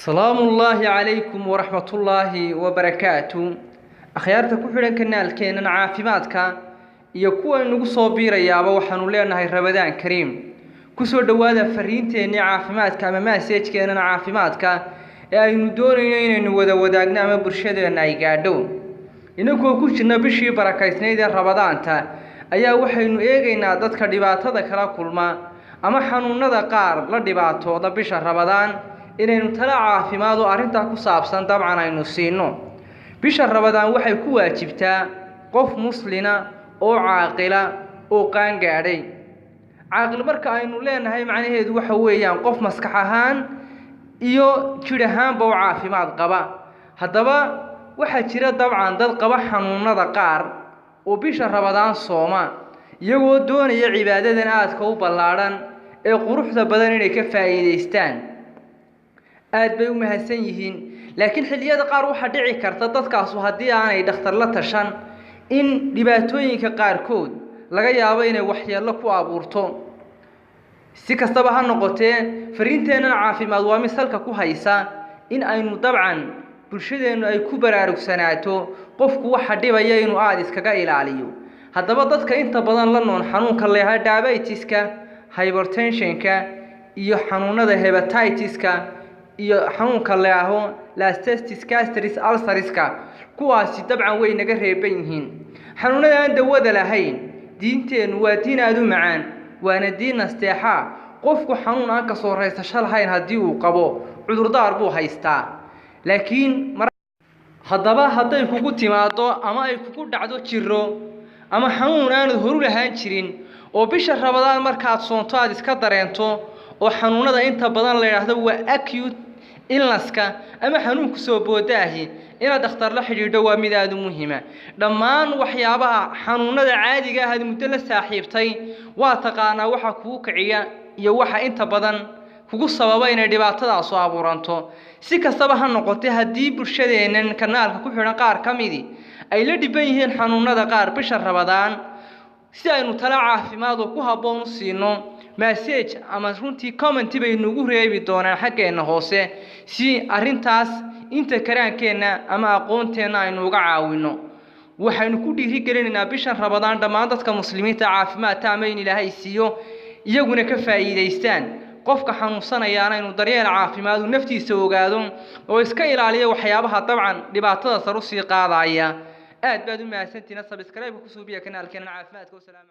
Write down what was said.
Salaamullaahi calaykum waraxmatullaahi wabarakaatu. Akhyaarta ku xidhan kanaalkeennan caafimaadka iyo kuwa inagu soo biirayaaba, waxaanu leenahay Ramadaan kariim. Kusoo dhowaada fariinteennii caafimaadka ama message-keennan caafimaadka ee aynu doonayno inaynu wada wadaagno ama bulshadeenna ay gaadho. Inagoo ku jirna bishii barakaysnayd ee Ramadaanta ayaa waxaynu eegaynaa dadka dhibaatada kala kulma ama xanuunada qaar la dhibaatooda bisha Ramadaan, inaynu tala caafimaad oo arrintaa ku saabsan dabcan aynu siino. Bisha Ramadaan waxay ku waajibtaa qof muslina oo caaqila oo qaangaadhay. Caaqil marka aynu leenahay, macnaheedu waxa weeyaan qof maskax ahaan iyo jidh ahaanba u caafimaad qaba. Haddaba waxaa jira dabcan dad qaba xanuunada qaar oo bisha Ramadaan sooma, iyagoo doonaya cibaadadan aadka u ballaadhan ee quruxda badan inay ka faa'iidaystaan. Aad bay u mahadsan yihiin, laakiin xilliyada qaar waxaa dhici karta dadkaasu haddii aanay dhakhtar la tashan in dhibaatooyinka qaarkood laga yaabo inay waxyeello ku abuurto. Si kastaba ha noqotee, fariinteennan caafimaad waa mid salka ku haysa in aynu dabcan bulshadeennu ay ku baraarugsanaato qofku waxa dhibaya inuu aada iskaga ilaaliyo. Haddaba dadka inta badan la nool xanuunka leeha diabetiska, hypertensionka iyo xanuunada hepatitiska iyo xanuunka leaho lastestis castris ulceriska, kuwaasi dabcan way naga reeban yihiin. Xanuunada aan dawada lahayn, diinteennu waa diin aada u macaan, waana diin nasteexa. Qofku xanuun aan kasoo raysasho lahayn haddii uu qabo, cudurdaar buu haystaa. Laakiin haddaba hadday kugu timaado ama ay kugu dhacdo jiro ama xanuun aanad horu lahaan jirin oo bisha Ramadaan markaad soonto aada iska dareento, oo xanuunada inta badan la yidhaahdo waa acute illnesska ama xanuunku soo boodaahi, inaad dhakhtar la xidhiidho waa mid aada u muhiima. Dhammaan waxyaabaha xanuunada caadiga ah aad muddo la saaxiibtay, waa taqaanaa waxa kugu kiciya iyo waxa inta badan kugu sababa inay dhibaatadaasu abuuranto. Si kastaba ha noqotay, haddii bulshadeennan kanaalka ku xidhan qaar ka midi ay la dhiban yihiin xanuunada qaar bisha Ramadaan, si aynu tala caafimaad oo ku habboon u siino, message ama runtii comment bay nugu reebi doonaan xaggeenna hoose, si arrintaas inta karaankeenna ama aqoonteenna aynu uga caawino. Waxaynu ku dhiirigelinaynaa bishan Ramadaan dhammaan dadka muslimiinta caafimaadta ama in Ilaahay siiyo, iyaguna ka faa'iidaystaan. Qofka xanuunsanayaana inuu daryeel caafimaad uu naftiisa ogaado oo iska ilaaliyo waxyaabaha dabcan dhibaatada sar usii qaadaya. Aad baad u mahadsantihiin. Subscribe ku suubiya kanaalkeena caafimaadka. Wasalaam.